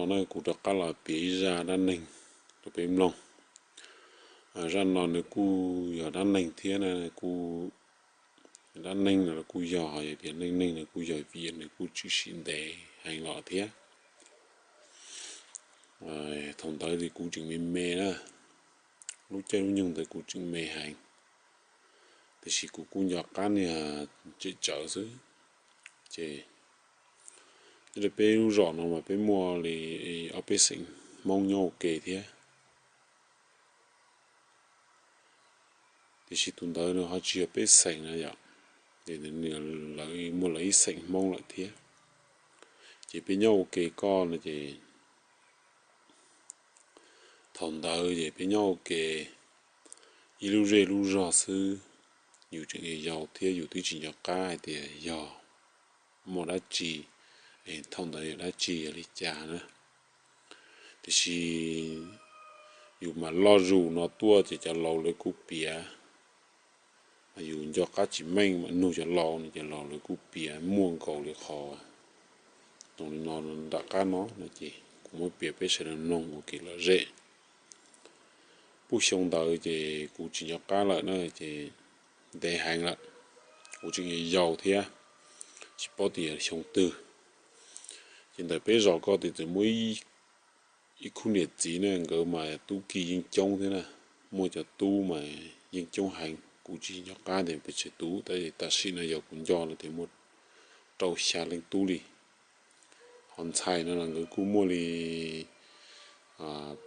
No na kuv rov qab los piav ib zaj dab neeg rau peb mloog. Zaj no nws kuj yog dab neeg thiab na, kuj dab neeg no kuj yog, ho yog tias neej neeg no kuj yog vim nws kuj tshwm sim ntev heev los thiab. Thaum ntawd kuv tseem me me na, lub caij lub nyoog ntawd kuv tseem me heev, tiam sis kuv kuj nco qab niag tsem tsawv xwb. Ces nyob rau peb lub zos no mas peb muaj li ob peb xeem Hmoob nyob ua ke thiab. Tiam sis tus ntawd nws ho tsis yog peb xeem na yom, ces lawv muaj lawv ib xeem Hmoob lawm thiab. Ces peb nyob ua ke koj no ces thaum ntawd ces peb nyob ua ke ib lub zej lub zog xwb, yus tseem yau thiab yus twb tsis nco qab hais tias yog muaj dab tsi, thaum ntawd yog dab tsi yog li cas na. Tiam sis yus mas loj zus no tuaj ces cov laus lawv kuj piav, yus nco qab tsis meej mas nug cov laus no cov laus lawv kuj piav muaj nkaus li qhov no nram qab no no ces kuv muab piav peb sawv daws mloog ua kev lom zem. Puag xyoo ntawd ces kuv tsis nco qab lawm na, ces ntev heev lawm, kuv tseem yau thiab, tsis paub tias xyoo twg. Ces ntawm peb zos koj ces txawm muaj ib khub niam txiv na, nkawd mas tub ki yeej coob thiab na, muaj cov tub mas yeej coob heev, kuv tsis nco qab tias pes tsawg tub, tab sis tam sim no yog kuv nco lawm tias muaj rau xya leej tub li. Ho ntxhais no los nkawd kuj muaj li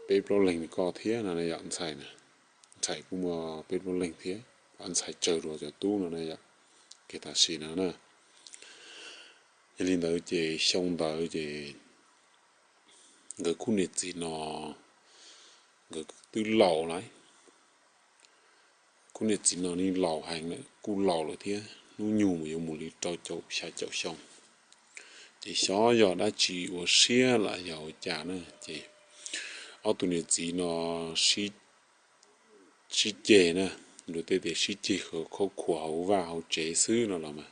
peb plaub leeg li koj thiab no yom, ntxhais, ntxhais kuj muaj peb plaub leeg thiab, ntxhais tsawg dua cov tub no na yom, kev tam sim no na. Yog li ntawd ces xyoo ntawd ces nkawd khub niam txiv no nkawd twb laus lawm. Khub niam txiv no yeej laus heev lawm, kuj laus lawm thiab, hnub nyoog mas yuav mus li rau caum xya caum xyoo. Ces xyov yog dab tsi ua siab los yog ua cas na, ces ob tug niam txiv no sib ceg na, luag tej tias sib ceg khaub khuas hauv vaj hauv tsev xwb no los mas.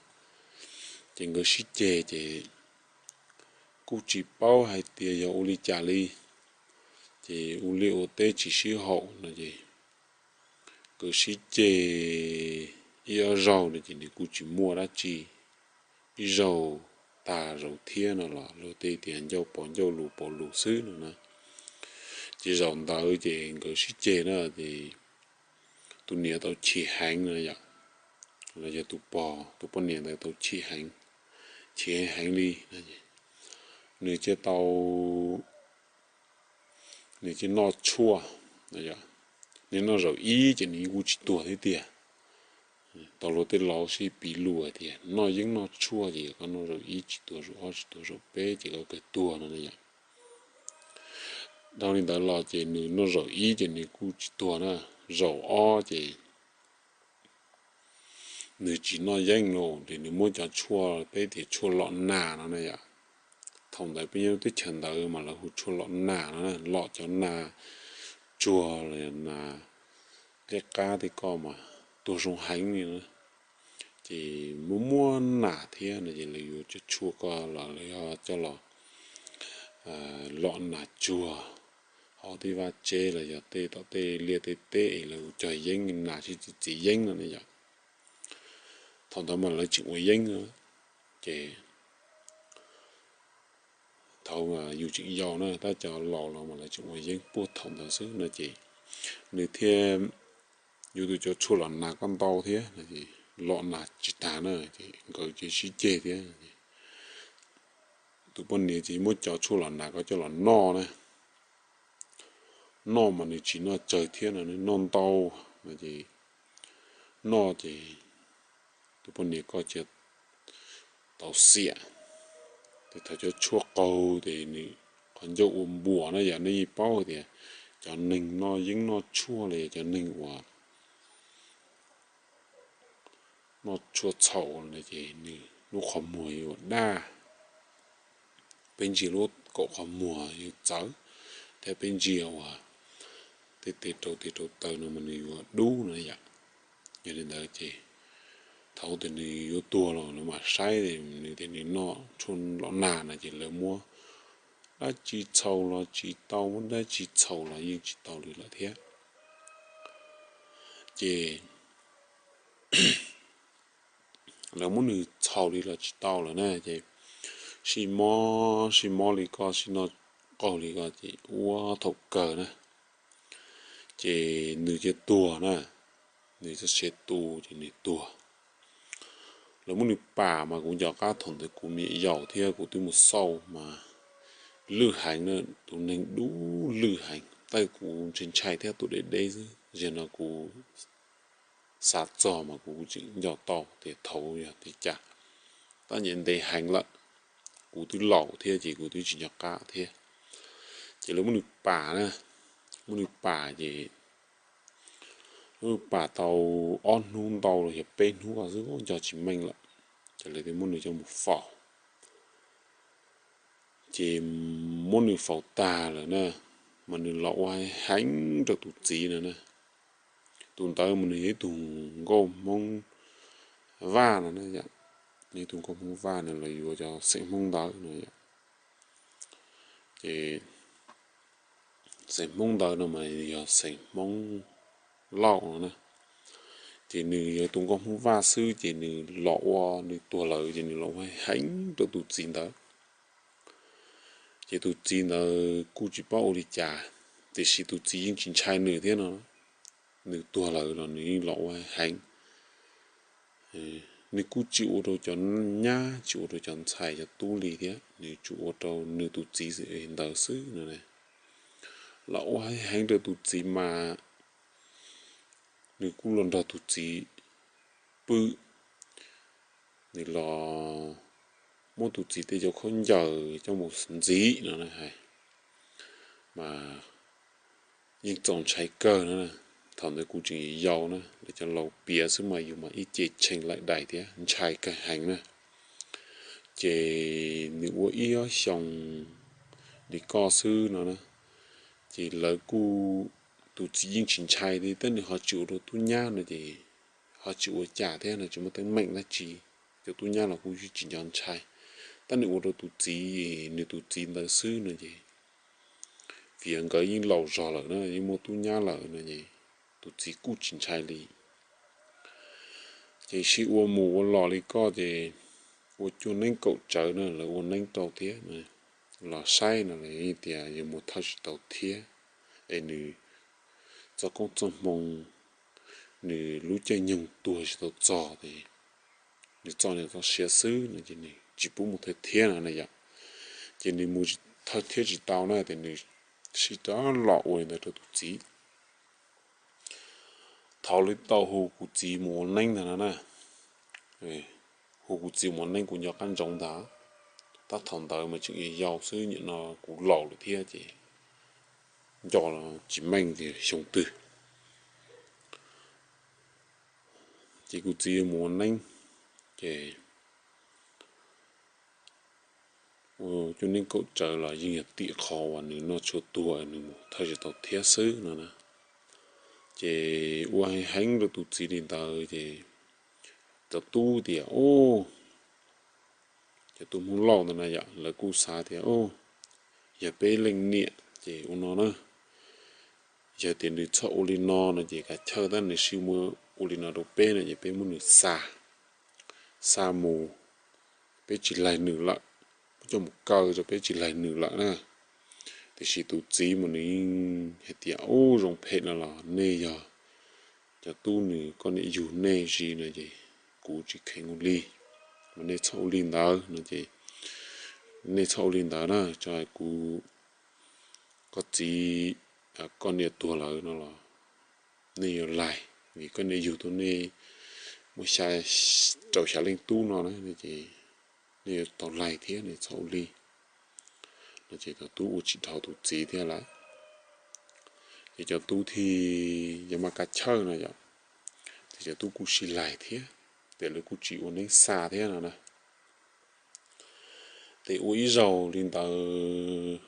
Ces nkawd sib ceg ces kuj tsis paub hais tias yog ua li cas li, ces ua liaj ua teb tsis sib haum no ces nkawd sib ceg ib ob zaug no ces nws kuj tsis muaj dab tsi. Ib zaug tag zaum thiab no los luag tej tias ncauj pov ncauj lus pov lus xwb no na. Ces zaum ntawd ces nkawd sib ceg na ces tus niam tau chim heev no yom, los yog tus pog tus poj niam ntawd tau chim heev, chim heev heev li. Nws thiaj tau, nws thiaj noj tshuaj, nws noj zaum ib ces nws yeej kuj tsis tuag thiab tiag. Tau luag tej laus sib piv lus tias noj yeeb noj tshuaj ces koj noj zaum ib tsis tuag zaum ob tsis tuag zaum peb ces koj kawg tuag no na yom. Dhau li ntawd los ces nws noj zaum ib ces nws kuj tsis tuag na, zaum ob ces nws tsis noj yeeb los ces nws muab cov tshuaj peb tias tshuaj lom nas no na yom. Thaum ntawd peb nyob teb chaws ntawd mas lawv hu tshuaj lom nas no, lom cov nas tsuag los nas liab qab tej koj mas tuag zoo heev li na. Ces muab muab nas thiab no ces lawv yuav cov tshuaj ko los lawv yog coj los lom nas tsuag hauv tej vaj tsev los yog tej tom tej liaj tej teb es lawv cog yeeb nas sib txiv txiv yeeb no ne yom. Thaum ntawd mas lawv tseem ua yeeb, ces thaum yus tseem yau na, tab cov laus los mas lawv tseem ua yeeb puag thaum ntawd xwb no ces nws thiaj yuav tus cov tshuaj lom nas ko ntau thiab, lom nas tsis tag na ces nkawd ces sib ceg thiab. Tus poj niam ces muab cov tshuaj lom nas ko coj los noj na, noj mas nws tsis noj tsawg thiab no, nws noj ntau no ces, noj ces tus poj niam ko cia tau xiam. Ces thaum cov tshuaj qaug ces nws qhov ncauj ua npuas na yom, nej yeej paub tias cov neeg noj yeeb noj tshuaj los yog cov neeg uas noj tshuaj txhaum no ces nws lub qhov muag yuav daj, peb ntsia lub kaum qhov muag yuav txawv, thiab peb ntsia uas tej tes rau tes rau taw no mas nws yuav dub no yom. Yog li ntawd ces thaum twg nws yuav tuag los lawv mam saib, nws tias nws noj tshuaj lom nas no ces lawv muab dab tsi txhaum los tsis tau, muab dab tsi txhaum los yeej tsis tau li lawm thiab. Ces lawv muab nws txhaum li los tsis tau lawm na, ces sib mob sib mob li koj, sib noj qaug li koj, ces ua thaum kawg na, ces nws cia tuag na, nws txoj sia tu ces nws tuag. Lawv muab nws pam mas kuv nco qab thaum ntawd kuv me nyuam yaus thiab kuv twb mus xauj mas lwj heev na, tus neeg dub lwj heev, tej kuv ntshai ntshai thiab tus deb deb xwb, zaum no kuv xav txog mas kuv tseem nco tau tias thaum yog li cas, tab nyiam ntev heev lawm, kuv twb laus thiab ces kuv twb tsis nco qab thiab. Ces lawv muab nws pam na, muab nws pam ces muab nws pam tau ob hnub ntau los yog peb hnub ko xwb nco tsis meej lawm, ces lawv thiaj muab nws coj mus faus. Ces muab nws faus tag lawm na, mas nws los ua heev rau tus txiv no na. Tus ntawd mas nws yog ib tug nkauj Hmoob Vaj no na, yog ib tug nkauj Hmoob Vaj no los yuav cov xeem Hmoob ntawd no. Ces xeem Hmoob ntawd no mas yog xeem Hmoob Lauj no na. Ces nws yog tus nkauj Hmoob Vaj xwb ces nws los ua, nws tuag lawm ces nws los ua heev rau tus txiv ntawd. Ces tus txiv ntawd kuj tsis paub ua li cas, tiam sis tus txiv yeej tsis ntshai nws thiab no. Nws tuag lawm los nws yeej los ua heev. Nws kuj tsis ua rau cov nyab, tsis ua rau cov ntxhais cov tub li thiab, nws tsuas ua rau nws tus txiv ntawd xwb no. Los ua heev rau tus txiv mas nws kuj los nrog tus txiv pw, nws los muab tus txiv tej cov khaub ncaws coj mus ntxiv no na. Mas yeej txaus ntshai kawg na. Thaum ntawd kuv tseem yau na, lawv cov laus piav xwb mas yus mas ib ce tshee laim dais thiab, ntshai kawg heev na. Ces nws ua ib ob xyoos li koj xwb no na, ces lawv kuj, tus txiv yeej tsis ntshai li, tab nws ho tsis ua rau tub nyab no ces ho tsis ua cas thiab no, tsis muaj teeb meem dab tsi. Cov tub nyab los kuj tsis nco ntshai, tab nws ua rau tus txiv, nws tus txiv ntawd xwb no ces, vim nkawd yeej laus zog lawm na, yeej muaj tub nyab lawm no ces tus txiv kuj tsis ntshai li. Ces sib ua mus ua los li koj ces ua cuaj neeb kaum tsawv na, lawv ua neeb rau thiab, los saib no lawv tias yog mus thawj tsis tau thiab, es nws txoj koob txoj hmoo, nws lub caij nyoog tuag tsis tau txog ces nws txoj niag txoj sia xwb no ces nws tsis pub mus thawj thiab no na yom. Ces nws mus thawj thiab tsis tau na ces nws sib rov los ua li ntawd rau tus txiv. Thaum lawv tau hu kuv txiv mus ua neeb ntag no na, hu kuv txiv mus ua neeb kuv nco qab ntsoov ntag. Tab thaum ntawd mas tseem yau xwb, nim no kuv laus lawm thiab ces nco tsis meej tias xyoo twg. Ces kuv txiv mus ua neeb, ces ua cuaj neeb kaum tsawv los yeej yog tim qhov uas nws noj tshuaj tuag nws mus thawj tsis tau thiab xwb no na. Ces ua heev rau tus txiv li ntawd ces cov tub tias, o, cov tub Hmoob Lauj ntawd na yom, lawv kuj xav tias, o, yog peb leej niam ces ua no na, yog tias nws txhob ua li no no ces kav chawj tab nws sim mus ua li no rau peb no ces peb muab nws xa, xa mus, peb tsis laig nws lawm, peb coj mus kaw rau peb tsis laig nws lawm na. Tiam sis tus txiv mas nws yeej hais tias, ub, zoo phem no los nej yog cov tub nws, koj niam yug nej sis no ces kuv tsis kheev ua li, mas nej txhob ua li ntawd no ces, nej txhob ua li ntawd na, tso hais kuv, koj txiv, koj niam tuag lawm no los nej yuav laig, vim koj niam yug tau nej muaj xya, rau xya leej tub no na, ces nej yuav tau laig thiab, nej txhob ua li no ces cov tub ua tsis dhau tus txiv thiab lawm. Ces cov tub thiaj yuav mas kav chawj no yom, ces cov tub kuj sib laig thiab, ces lawv kuj tsis ua neeb xa thiab no na. Ces ua ib zaug li ntawd,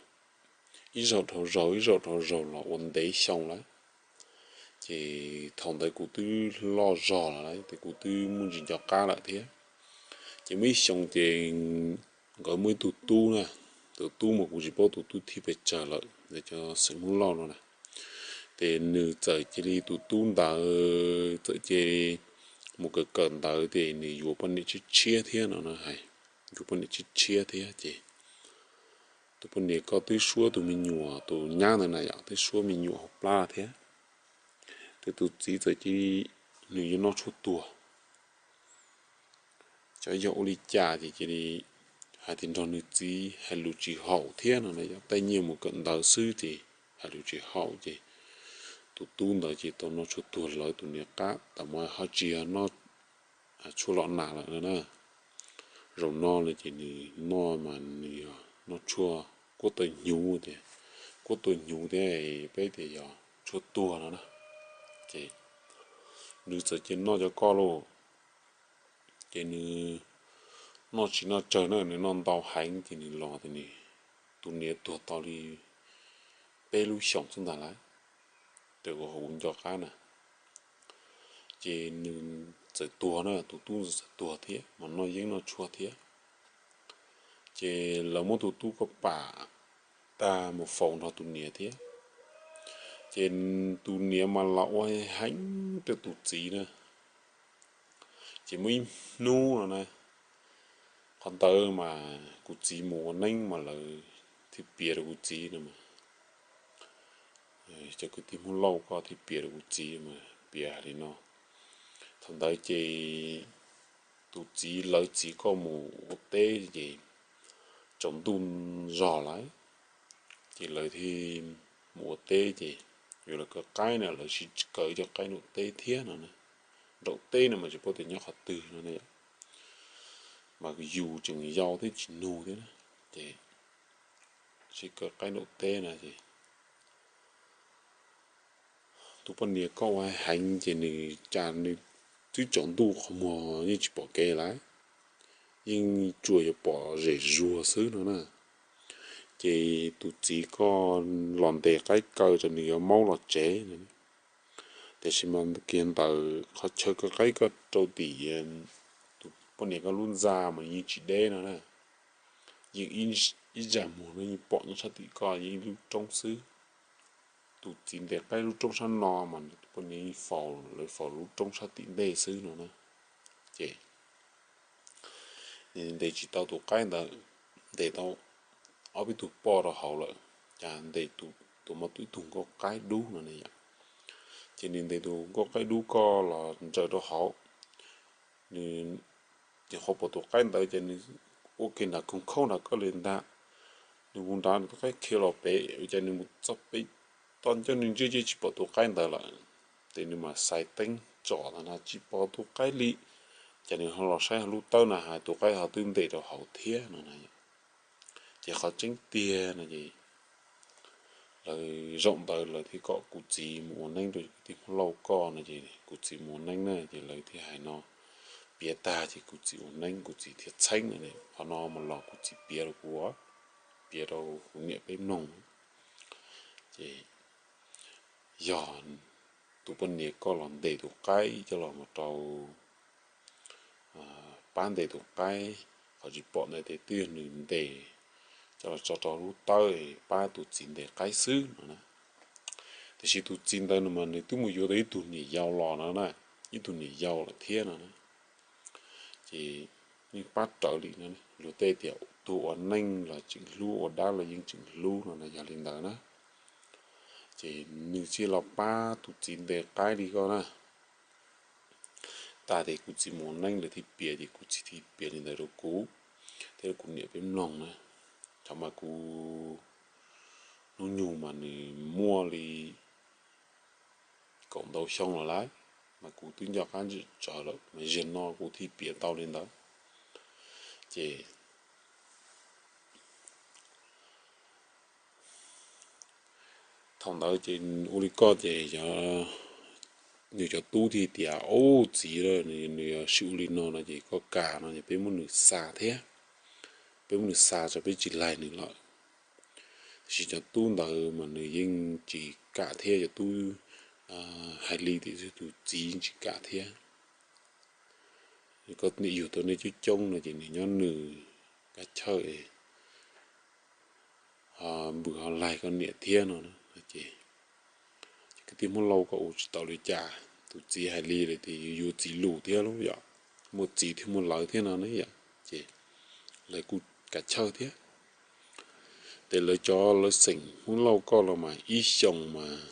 ib zaug dhau zaug, ib zaug dhau zaug los ua ntev xyoo lawm. Ces thaum ntawd kuv twb loj zog lawm, ces kuv twb muaj ntsis nco qab lawm thiab. Ces muaj ib xyoo ces nkawd muaj ib tug tub na, Tus tub mas kuv tsis paub tus tub thib pes tsawg lawm, cov xeem Hmoob Lauj no na. Ces nws txawm cia li, tus tub ntawd txawm cia li mus kawm kawm ntawv ces nws yuav poj niam tshiab tshiab thiab no na, hais yuav poj niam tshiab tshiab thiab ces tus poj niam ko twb suab tus me nyuam, tus nyab ntawd na yom, twb suab me nyuam hauv plab thiab. Ces tus txiv txawm cia li, nws yuav noj tshuaj tuag. Xyov yog ua li cas ces cia li hais tias nrog nws txiv hais lus tsis haum thiab no na, yog tej nyiaj mus kawm ntawv xwb ces hais lus tsis haum ces tus tub ntawd ces tau noj tshuaj tuag lawv tus niam qab, tam sim no ho tsis yog noj tshuaj los nas lawm na. Zaum no no ces nws noj mas nws yog noj tshuaj kuab taw hnyuv tias, kuab taw hnyuv thiab peb tias yog tshuaj tuag no na. Ces nws txawm cia noj cov ko lauj. Ces nws noj tsis noj tsawg na, nws noj ntau heev ces nws los tias nws, tus niam tuag tau li peb lub xyoos xwb ntag lauj, raws li kuv nco qab na. Ces nws txawm tuag na, tus tub txawm tuag thiab mas noj yeeb noj tshuaj thiab. Ces lawv muab tus tub ko pam tag mus faus nrog tus niam thiab. Ces tus niam mas los ua heev rau tus txiv na. Ces muaj ib hnub no na, qhov ntawd mas kuv txiv mus ua neeb mas lawv thiaj piav rau kuv txiv no mas, cov kwv tij Hmoob Lauj ko thiaj piav rau kuv txiv mas piav hais li no. Thaum ntawd ces tus txiv, lawv txiv ko mus ua teb ces tsaus ntuj zog lawm, ces lawv thiaj mus ua teb ces yuav los kaw qaib na, lawv sib kaw cov qaib nraum teb thiab no na. Nraum teb no mas tsis paub tias nyob qhov twg no na, mas yus tseem yau thiab tsis nug thiab na, ces sib kaw qaib nraum teb no ces tus poj niam ko ua heev ces nws cas nws twb tsaus ntuj qhov muag yeej tsis pom kev lawm, yeej tsuas yuav pom zem zuag xwb no na. Ces tus txiv ko los ntes qaib kaw rau nws yuav maub los tsev no. Tiam sis mas kiag ntawm qhov chaw kaw qaib ko rau tim tus poj niam ko lub ntxa mas yeej tsis deb no na. Yeej ib zaj muag no yeej pom nyob sab tim ko yeej ib lub roob xwb. Tus txiv ntes qaib lub roob sab no mas tus poj niam yeej faus, lawv faus lub roob sab tim ntej xwb no na. Ces nws ntes tsis tau tus qaib ntawd, ntes tau ob peb tug poj rau hauv lawm, cas ntes tus, tus mas tus ib tug nkauj qaib dub no ne yom. Ces nws ntes tus nkauj qaib dub ko los ntsaws rau hauv, nws, nws qhuav pom tus qaib ntawd ces nws ua ke nram koog khaub nram ko li ntag. Nws mus nrad nws tus qaib khiav los pem, ua cas nws mus txog pem toj ncauj nws ntsia cia tsis pom tus qaib ntawd lawm. Ces nws mam xaiv teeb tsom ntawd na tsis pom tus qaib li, ces nws ho los saib hauv lub tawb na hais tus qaib ho twb ntes rau hauv thiab no na. Ces qhov tseeb tiag no ces lawv zaum ntawd lawv thiaj kom kuv txiv mus ua neeb rau kwv tij Hmoob Lauj ko no ces kuv txiv mus ua neeb na ces lawv thiaj hais no, piav tag ces kuv txiv ua neeb kuv txiv thiaj txheeb no. Qhov no mas los kuv txiv piav rau kuv, piav rau kuv niam peb mloog. Ces yog tus poj niam ko los ntes tus qaib coj los mus rau pab ntes tus qaib, qhov tsis pom ntawd ces twb yog nws ntes coj los tso rau lub tawb pab tus txiv ntes qaib xwb no na. Tiam sis tus txiv ntawd no mas nws twb mus yuav tau ib tug niam yau los no na, ib tug niam yau lawm thiab no na. Ces yeej pab rawv li no, luag tej tias tus ua neej los tseem hlub, ua dab los yeej tseem hlub no na, yog li ntawd na. Ces nws thiaj los pab tus txiv ntes qaib li ko na. Tas ces kuv txiv mus ua neeb lawv thiaj piav, ces kuv txiv thiaj piav li ntawd rau kuv thiab kuv niam peb mloog na. Thaum mas kuv hnub nyoog mas nws muaj li kaum ntau xyoo los lawm, mas kuv twb nco qab ntsim tsawv lawm mas zaum no kuv thiaj piav tau li ntawd. Ces thaum ntawd ces ua li ko ces nws cov tub thiaj tias, Ub, txiv, nws yog sib ua li no no ces koj kam no ces peb muab nws xa thiab, peb muab nws xa tso, peb tsis laig nws lawm. Tiam sis cov tub ntawd mas nws yeej tsis kam thiab, cov tub hais li tias tus txiv yeej tsis kam thiab. Koj niam yug tau nej coob coob no ces nws nyob nws kab chawj, npws ho laig koj niam thiab no ces, ces kwv tij Hmoob Lauj koj ua tsis tau li cas, tus txiv hais li lawm tias yuav yuav txiv lus thiab lauj yom, muaj txiv thiab muaj lawv thiab no ne yom, ces lawv kuj kav chawj thiab. Ces lawv cov lawv xeem Hmoob Lauj koj los mas ib xyoos mas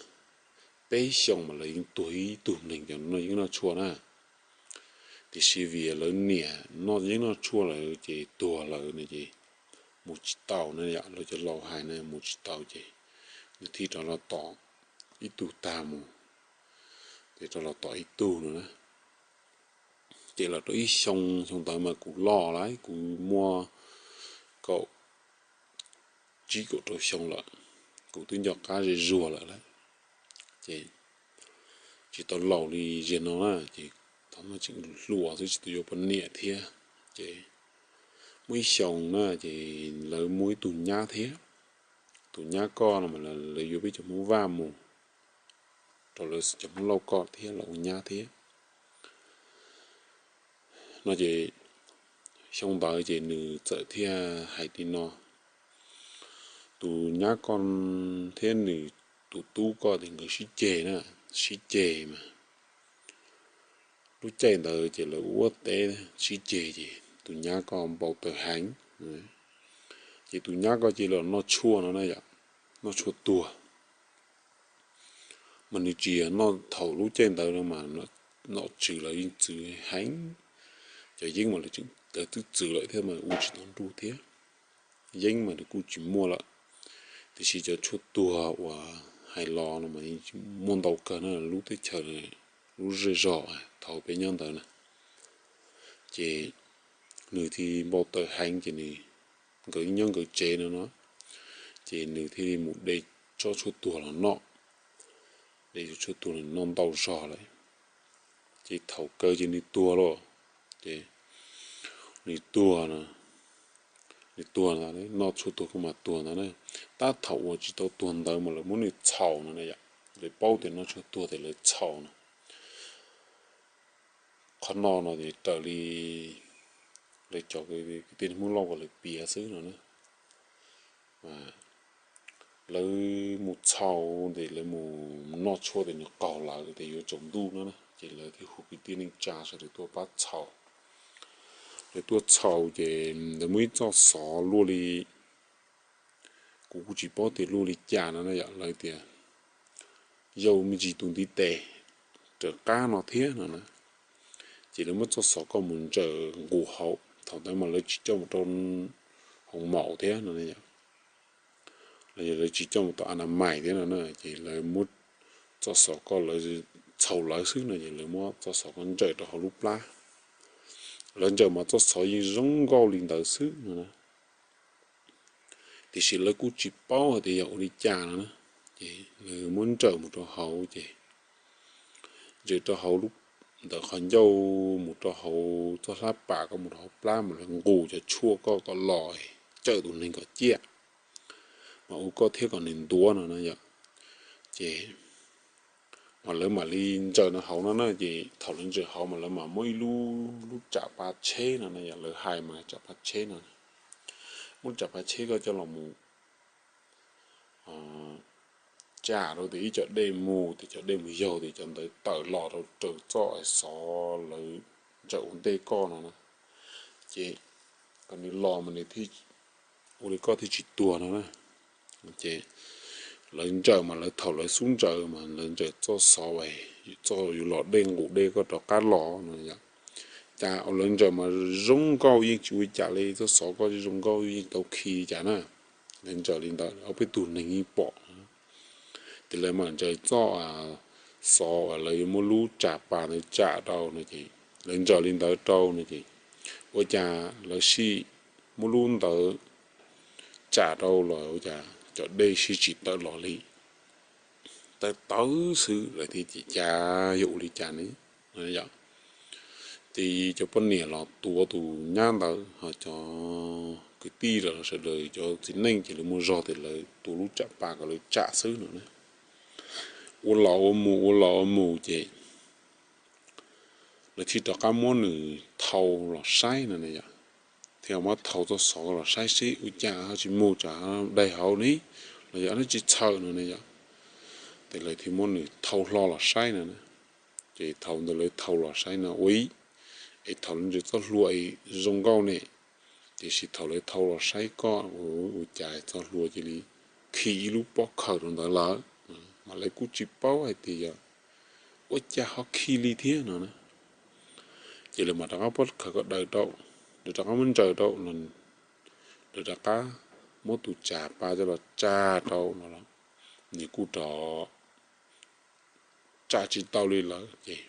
peb xyoos mas lawv yeej tuag ib tug neeg cov noj yeeb noj tshuaj na. Tiam sis vim lawv niam noj yeeb noj tshuaj lawm ces tuag lawm no ces mus tsis tau na yom, lawv cov laus hais na mus tsis tau ces nws thiaj rov los tom ib tug tag mus, ces rov los tom ib tug no na. Ces los rau ib xyoo, xyoo ntawd mas kuv loj lawm, kuv muaj kaum tsib kaum rau xyoo lawm, kuv twb nco qab ze zuag lawm lauj. Ces tsis tau laus li ziag no na, ces thaum no tseem hluas xwb tsis tau yuav poj niam thiab. Ces muaj ib xyoo na ces lawv muaj ib tug nyab thiab, tus nyab koj no mas lawv yuav peb cov Hmoob Vaj mus rau lawv cov Hmoob Lauj koj thiab los ua nyab thiab no ces xyoo ntawd ces nws txawm thiaj hais li no, tus nyab koj thiab nws tus tub koj ces nkawd sib ceg na, sib ceg mas lub caij ntawd ces lawv ua teb sib ceg ces tus nyab koj npau taws heev, ces tus nyab koj cia li los noj tshuaj no na yom, noj tshuaj tuag. Mas nws tsis yog noj thaum lub caij ntawd no mas nom tswv lawv yeej txwv heev, cov yeeb mas lawv twb txwv lawm thiab mas ua tsis tau nruj thiab, yeeb mas nws kuj tsis muaj lawm. Tiam sis cov tshuaj tuag uas hais los no mas yeej muaj ntau kawg na lub teb chaws, lub zej zog thaum peb nyob ntawd na. Ces nws thiaj npau taws heev ces nws, nkawd nyob nkawd tsev no no, ces nws thiaj li mus de tsob tshuaj tuag los noj, de tsob tshuaj tuag los noj ntau zog lawm. Ces thaum kawg ces nws tuag lauj, ces nws tuag no, nws tuag ntawd, noj tshuaj tuag koj mas tuag ntawd na. Tab thaum uas tsis tau tuag ntawd mas lawv muab nws txhaus no na yom, lawv paub tias noj tshuaj tuag ces lawv txhaus no. Qhov no no ces raws li lawv cov kwv tij Hmoob Lauj uas lawv piav xwb no na. Lawv mus txhaus ces lawv mus noj tshuaj ces nws qaug lawv ces yuav tsaus ntuj no na, ces lawv thiaj hu kwv tij neej tsa sawv daws tuaj pab txhaus. Lawv tuaj txhaus ces lawv muaj ib txoj xov luaj li, kuv kuj tsis paub tias luaj li cas no na yom, lawv tias yau me ntsis tus ntiv tes raws qab no thiab no na. Ces lawv muab txoj xov koj mus ntsaws nqus hauv, thaum ntawd mas lawv tsis coj mus rau hoo maum thiab no, los yog lawv tsis coj mus tom a na mais thiab no na, ces lawv muab txoj xov koj, lawv txhaum lawv xwb no ces lawv muab txoj xov koj ntsaws rau hauv lub plab. Lawv ntsaws mas txoj xov yeej zoo nkauj li ntawd xwb no na. Tiam sis lawv kuj tsis paub hais tias yog ua li cas no na, ces lawv muab ntsaws mus rau hauv ces ntsaws rau hauv lub, ntawm qhov ncauj mus rau hauv txoj hlab pas, koj mus rau hauv plab mas lawv nqus cov tshuaj koj kom los, cawm tus neeg kom ciaj, mas ua koj thiab kom nws ntuav no na yom. Ces mas lawv mam li ntsaws no hauv no na, ces thaum lawv ntsaws hauv mas lawv mam muab ib lub, lub tsam pa tsheb no na yom, lawv hais mas tsam pa tsheb no, muab tsam pa tsheb koj coj los mus tsam rau tias ib co dej mus, tias cov dej mus yaug tias cov ntawd tawm los rau raws txoj xov lawv ntsaws ua ntej koj no na. Ces kom nws los mas nws thiaj ua li koj thiaj tsis tuag no na. Ces lawv ntsaws mas lawv, thaum lawv xub ntsaws mas lawv ntsaws txoj xov, txoj yuav los dej nqus dej koj rov qab los no yom. Cas lawv ntsaws mas zoo nkauj yeej tsis ua cas li, txoj xov koj zoo nkauj yeej tau khi cas na. Lawv ntsaws li ntawd ob peb tug neeg yeej pom. Ces lawv mam ntsaws txoj xov uas lawv yuav muab lub tsam pa ntawd tsam rau no ces, lawv ntsaws li ntawd rau no ces, ua cas lawv sij muab lub ntawd tsam rau los ua cas cov dej sib tsis tawm los li, tawv tawv xwb. Lawv thiaj tias cas yog ua li cas ne? Ces cov poj niam los tuav tus nyab ntawd, ho cov kwv tij los sawv daws cov txiv neej ces lawv muaj zog tias lawv tua lub tsam pa kom lawv tsam xwb no na. Ua los ua mus, ua los ua mus ces lawv thiaj rov qab muab nws thau los saib no na yom. thiaj muab thau txoj xov los saib seb ua cas ho tsis mus, tsam daig hauv ne, los yog nws tsis txhawm no ne yom. Ces lawv thiaj muab nws thau hlo los saib no na. Ces thaum ntawd lawv thau los saib no ua ib, es thaum lawv ntsia txoj hlua es zoo nkauj ne, tiam sis thaum lawv thau los saib koj ua cas txoj hlua cia li khi ib lub pob khawm rau ntawd lawm. Mas lawv kuj tsis paub hais tias yog ua cas ho khi li thiab no na. Ces lawv mam rov qab pob khawm ko daws rau, lawv rov qab muab ntsaws rau, lawv rov qab muab tus tsav pa coj los tsa rau no los nws kuj rov tsa tsis tau li lawm. Ces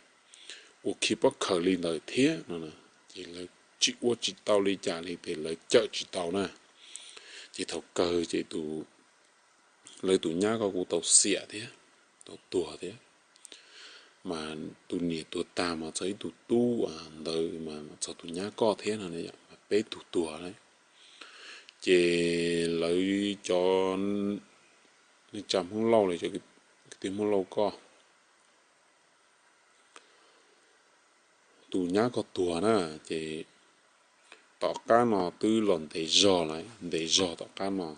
ua khi pob khawm li ntawd thiab no, ces lawv tsis ua tsis tau li cas li ces lawv cawm tsis tau na. Ces thaum kawg ces lawv tus nyab ko kuj tau xiam thiab, tau tuag thiab. Mas tus niam tuag tag mas txog ib tug tub ntawd mas txog tus nyab ko thiab no, mas peb tug tuag na. Ces lawv cov neej tsa Hmoob Lauj los cov kwv tij Hmoob Lauj ko, tus nyab ko tuag na, ces tom qab no twb los ntev zog lawm, ntev zog tom qab no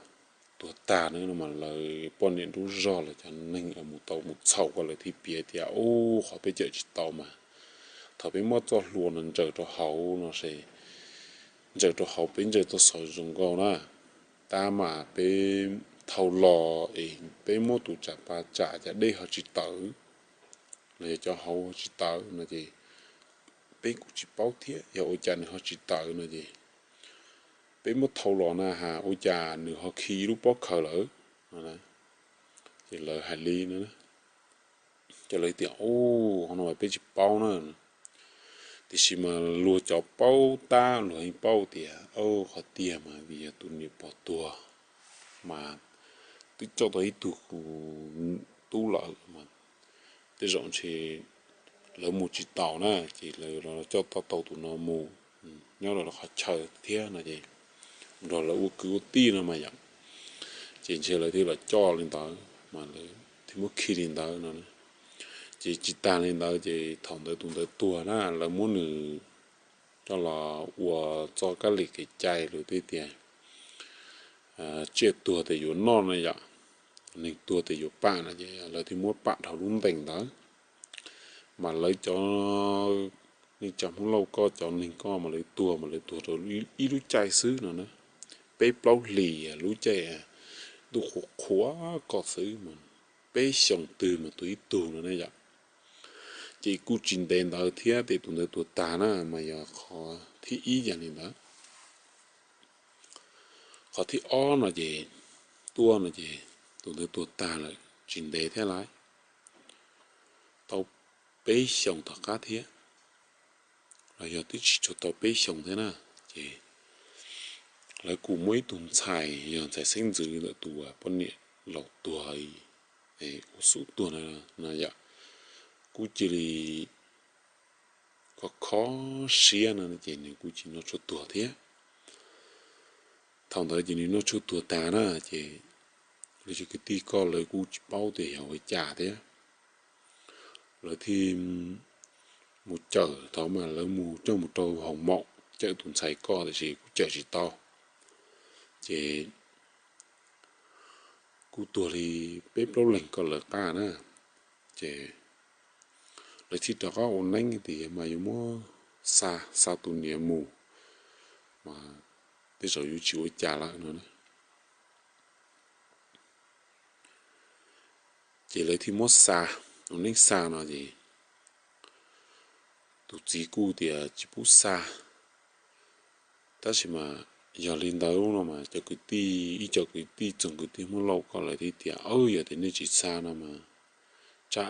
tuag tag na no mas lawv poj niam nraug zog los cov neeg uas mus tau mus txhaum ko lawv thiaj piav tias, ub, qhov peb cawm tsis tau mas thaum peb muab txoj hlua no ntsaws rau hauv no es, ntsaws rau hauv peb ntsaws txoj xov zoo nkauj na, tab mas peb thau los es peb muab tus tsav pa tsam cov dej ho tsis tawm los yog cov hauv ho tsis tawm no ces peb kuj tsis paub thiab yog ua cas nws ho tsis tawm no ces peb muab thau los na has ua cas nws ho khi ib lub pob khawm lawm no. Ces lawv hais li no, ces lawv tias, ub, qhov no mas peb tsis paub na. Tiam sis mas luag cov paub tab luag yeej paub tias, qhov tiag mas vim yog tus niam pog tuag mas twb coj tau ib tug tub lawm mas tej zaum ntshe lawv mus tsis taus na, ces lawv coj tau tus no mus nyob rau qhov chaw thiab no ces nrog lawv ua kwv ua tij no mas yom, ces ntshe lawv thiaj los coj li ntawd mas lawv thiaj muab khi li ntawd no. Ces tsis tas li ntawd ces thaum ntawd tus ntawd tuag na lawv muab nws coj los ua txoj kab li kev cai lawv thiaj tias tsiaj tuag ces yuav noj no yom, neeg tuag ces yuav pam no ces lawv thiaj muab pam dhau lub ntees ntawd. Mas lawv cov neej tsa Hmoob Lauj ko cov neeg ko mas lawv tuag mas lawv tuag rau ib lub caij xwb no na, peb plaub hlis lub caij ntuj qhuav qhuav ko xwb mas peb xyoos twg mas tuag ib tug no ne yom. Ces kuj tsis ntev ntawd thiab ces tus ntawd tuag tag na mas yog qhov thib ib yam li ntawd. Qhov thib ob no ces tuaj no ces tus ntawd tuag tag lawm tsis ntev thiab lawm, tau peb xyoos tom qab thiab, los yog twb tsis tshua tau peb xyoos thiab na. Ces lawv kuj muaj ib tug ntxhais yog ntxhais xeeb ntxwv ntawm tus poj niam laus tuag ua xub tuag na yom, kuj cia li kho kho siab no ces nws kuj tsis noj tshuaj tuag thiab. Thaum ntawd ces nws noj tshuaj tuag tag na ces lawv cov kwv tij ko lawv kuj tsis paub tias yog ua cas thiab, lawv thiaj mus cawm, thaum mas lawv mus coj mus rau hoo maum cawm tus ntxhais ko tiam sis kuj cawm tsis tau, ces kuj tuag li peb plaub leeg ko lawv qab na. Ces lawv thiaj rov qab ua neeb tias mas yuav muab xa, xa tus niam mus mas tej zaum yuav tsis ua cas lawm no. Ces lawv thiaj muab xa, ua neeb xa no ces tus txiv kuj tias tsis pub xa. Tab sis mas yog li ntawd no mas cov kwv tij, ib co kwv tij txoog kwv tij Hmoob Lauj ko lawv thiaj tias, yog tias nej tsis xa no mas tsam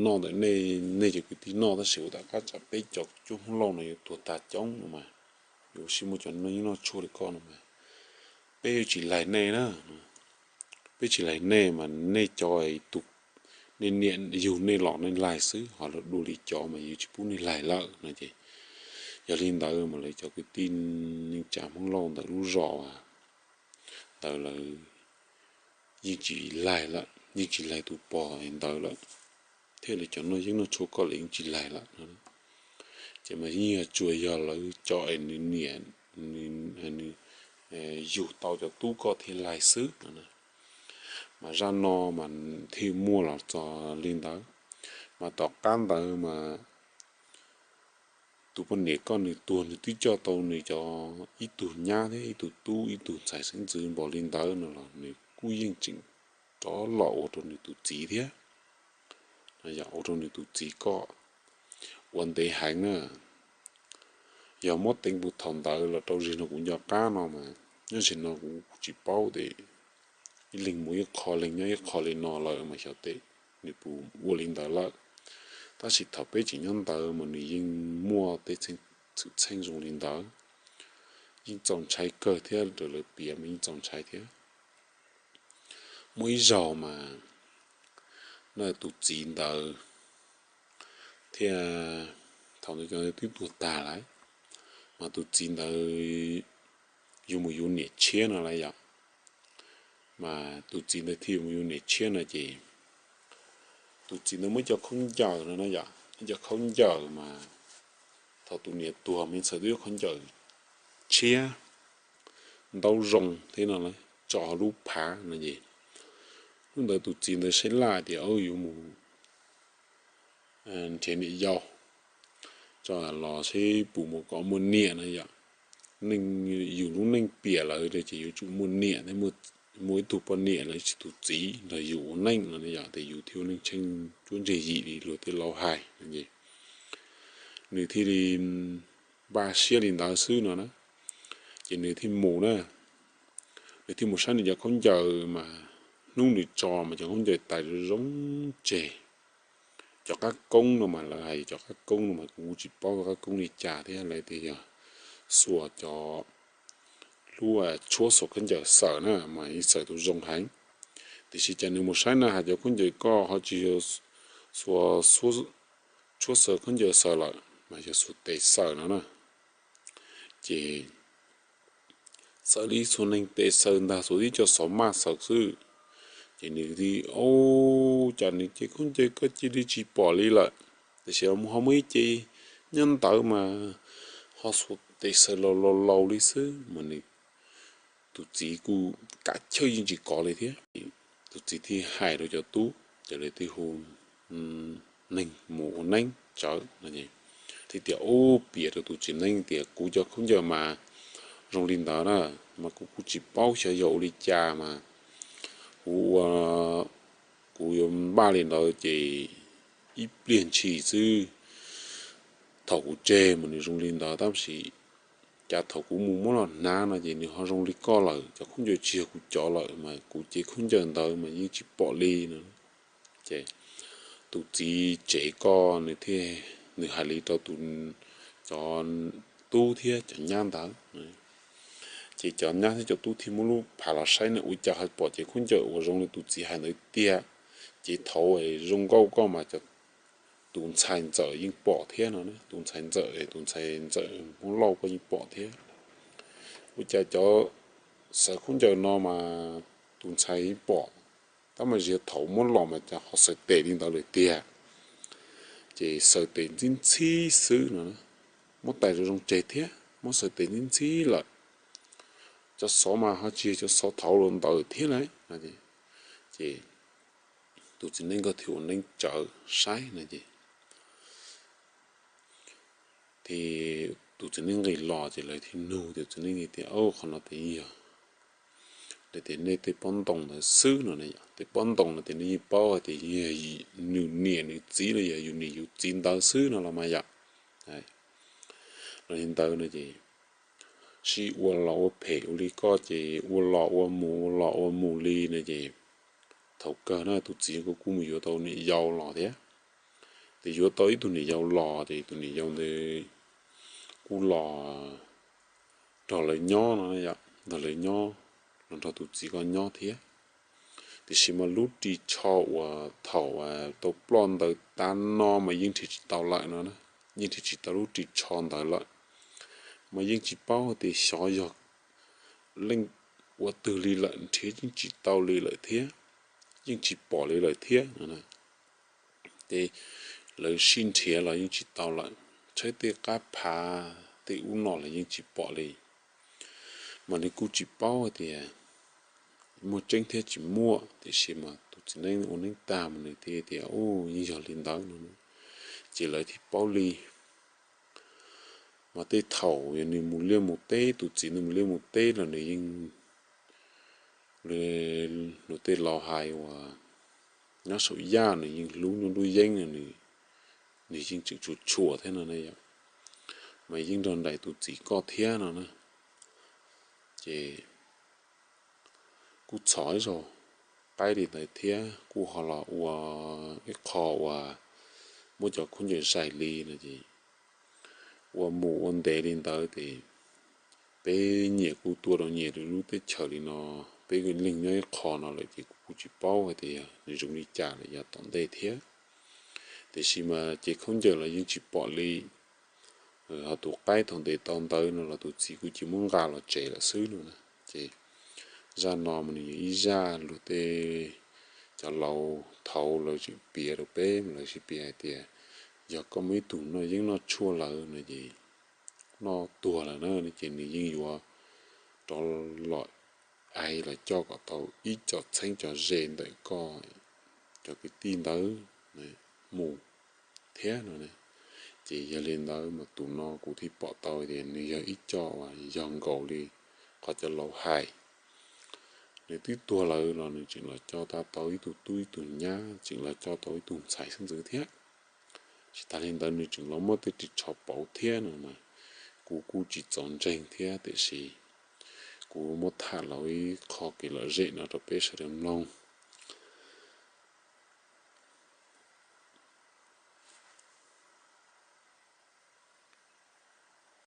noj ntawm nej, nej cov kwv tij noj tab sis ua tom qab tsam peb cov cuab Hmoob Lauj no yuav tuag tag coob no mas yuav ua si muaj cov neeg noj tshuaj li koj no mas peb yuav tsis laig nej na. Peb tsis laig nej mas nej cov tus, nej niam yug nej los nej laig xwb, ho luag dua li cov mas yuav tsis pub nej laig lawm no ces yog li ntawd mas lawv cov kwv tij neej tsa Hmoob Lauj ntawm lub zos ntawd lawv yeej tsis laig lawm, yeej tsis laig tus pog ntawd lawm, thiab lawv cov noj yeeb noj tshuaj ko lawv yeej tsis laig lawm. Ces mas yeej yog tsuas yog lawv cov es nws niam nws yug tau cov tub koj thiaj laig xwb no. Mas zaj no mas thiaj muaj los txog li ntawd. Mas tom qab ntawd mas tus poj niam koj nws tuag nws twb coj tau nws cov ib tug nyab thiab ib tug tub ib tug ntxhais xeeb ntxwv npaum li ntawd no los nws kuj yeej tseem rov los ua rau nws tus txiv thiab. Yog ua rau nws tus txiv koj ua ntev heev na. Yog muab teev puag thaum ntawd los rau zig no kuv nco qab no mas nyob zig no kuv tsis paub tias ib leeg mus ib qho leeg nyob ib qho li no lawm mas xyov tes nws puas ua li ntawd lawm. Tab sis thaum peb tseem nyob ntawd mas nws yeej muaj tej txheej txheem txheej zoo li ntawd. Yeej txaus ntshai kawg thiab, raws lawv piav mas yeej txaus ntshai thiab. Muaj ib zaug mas na tus txiv ntawd thiaj, thaum ntawd twb tuag tag lawm, mas tus txiv ntawd yuav mus yuav niam tshiab no lawm yom. Mas tus txiv ntawd thiaj yuav mus yuav niam tshiab no ces tus txiv ntawd muaj ib co khaub ncaws no na yom, ib co khaub ncaws mas thaum tus niam tuag mas txawm twb yog khaub ncaws tshiab ntaub zoo thiab no lawm, tso hauv lub phav no ces hnub ntawd tus txiv ntawd saib laj tias yuav mus nrhiav niam yau tso los seb puas mus kom muaj niam no yom. Neej, yus lub neej piam lawm ces yuav tsum muaj niam thiab muaj ib tug poj niam los tsis tus txiv nrog yus ua neej no yom, ces yus thiaj ua neej tsheej cuab ntseg yim li luag tej laus hais no es nws thiaj li npaj siab li ntawd xwb no na. Ces nws thiaj mus na, nws thiaj mus saib nws cov khaub ncaws mas hnub nws tso mas cov khaub ncaws tais zoo zoo tseg. Cov qab koob no mas lawv hais cov qab koob no mas kuv tsis paub qab koob li cas thiab, lawv tias yog xuas cov lub tshuab xuas khaub ncaws xaws na mas yeej xaws tau zoo heev. Tiam sis cas nws mus saib na hais cov khaub ncaws koj ho tsis yog xuas tshuab xaws khaub ncaws xaws lawm mas yog xuas tes xaws no na. Ces xaws li xuas neeg tes xaws ntag, xuas tib co xov maj xaws xwb. Ces nws tias, Au, cas nws cev khaub ncaws koj cia li tsis pom li lawm, tiam sis ho muaj ib ce nyob ntawd mas ho xuas tes xaws laus laus laus li xwb mas nws tus txiv kuj kav chawj yeej tsis kov li thiab. Tus txiv thiaj hais rau cov tub, ces lawv thiaj hu neeg mus ua neeb tsawv no. Thiaj tias, Ub, piav rau tus txiv neeb tias kuv cov khaub ncaws mas zoo li ntawd na, mas kuv kuj tsis paub xyov yog ua li cas mas kuv ua, kuv yuav npaj li ntawd ces ib pliag ntshis xwb, thaum kuv tseg mas nws zoo li ntawd tab sis cas thaum kuv mus muab los hnav no ces nws ho zoo li koj lawm, cov khaub ncaws tsis yog kuv cov lawm mas kuv cev khaub ncaws ntawd mas yeej tsis pom li no. Ces tus txiv tsev koj nws thiaj, nws hais li rau tus, cov tub thiab cov nyab ntawd. Ces cov nyab thiab cov tub thiaj muab lub phav los saib na, ua cas ho pom cev khaub ncaws uas zoo li tus txiv hais ntawd tiag. Ces thaum zoo nkauj koj mas tus ntxhais ntxawm yeej pom thiab no, tus ntxhais ntxawm, tus ntxhais ntxawm Hmoob Lauj koj yeej pom thiab. Ua cas cov xaws khaub ncaws no mas tus ntxhais yeej pom, tab mas ziag thaum muab los mas cas ho xaws tes li ntawd lawm tiag. Ces xaws tes ntxhib ntxhib xwb no, muab tais zoo zoo tseg thiab muab xaws tes ntxhib ntxhib lawm. Cov xov mas ho tsis yog cov xov thaum los ntawd thiab lauj. Ces tus txiv neeb nkawd thiaj ua neeb tsawv saib no ces, ces tus txiv neeb nqis los ces lawv thiaj nug tus txiv neeb tias, Au, qhov no tes yog, lawv tias nej tej pob ntoo ntawd xwb no, tej pob ntoo no ces nej yeej paub hais tias yog nws niam nws txiv los yog yus niam yus txiv ntawd xwb no los mas yom. Los li ntawd no ces sib ua los ua phem ua li koj ces ua los ua mus ua los ua mus li no ces thaum kawg na tus txiv kuj mus yuav tau niam yau los thiab. Ces yuav tau ib tug niam yau los ces tus niam yau ntawd kuj los nrog lawv nyob no, nrog lawv nyob, los nrog tus txiv ko nyob thiab. Tiam sis mas lub ris tsho uas thaum tau ploj ntawd tas no mas yeej nrhiav tsis tau lawm no, yeej nrhiav tsis tau lub ris tsho ntawd lawm. Mas yeej tsis paub tias xyov yog leej ua twg li lawm, nrhiav yeej tsis tau li lawm thiab, yeej tsis pom li lawm thiab. Ces lawv sib nrhiav los yeej tsis tau lawm, tshaib tej qab phav tej ub no los yeej tsis pom li. Mas nws kuj tsis paub hais tias muaj tseeb thiab tsis muaj, tiam sis mas tus txiv neeb ua neeb tag mas nws thiaj tias, Ub, yeej yog li ntawd no. Ces lawv thiaj paub li. Mas tej thaum yog nws mus liaj mus teb, tus txiv nws mus liaj mus teb los nws yeej, luag tej laus hais uas nyob saum yaj nws yeej hlub nruab yeeb no, nws yeej tseem tshua tshua thiab no na yom. Mas yeej nrog nraim tus txiv koj thiab no na. Ces kuj txhov ib zaug qaib li ntawd thiab kuj ho los ua ib qho uas muab cov khaub ncaws zais li no ces ua mus ua ntev li ntawd ces peb nyias kuj tuaj rau nyias lub teb chaws li no, peb leeg nyob ib qho no lawm ces kuv kuj tsis paub hais tias nws zoo li cas lawm yav tom ntej thiab. Tiam sis mas ces khaub ncaws los yeej tsis pom li. Ho tus qaib thaum ntes tau ntawd no los tus txiv kuj cia muab nqa los tsev lawm xwb no na. Ces zaj no mas nws yog ib zaj luag tej cov laus thaud lawv tseem piav rau peb mas lawv sib piav hais tias yog koj muaj ib tug noj yeeb noj tshuaj lawm no ces noj tuag lawm na ces nws yeej yuav rov los ais los coj kom tau ib co txheeb co ze ntawm koj cov kwv tij ntawd mus thiab no. Ces yog li ntawd mas tus no kuv thiaj pom tau tias nws yog ib co uas yog nkaus li qhov cov laus hais. Nws twb tuag lawm los nws tseem los coj tau ib tug tub ib tug nyab, tseem los coj tau ib tug ntxhais xeeb ntxwv thiab. Tsis tas li ntawd nws tseem los muaj tej ris tsho pauv thiab no mas kuv kuj tsis txaus ntseeg thiab tiam sis kuv muab tham los ib qho kev lom zem no rau peb sawv daws mloog.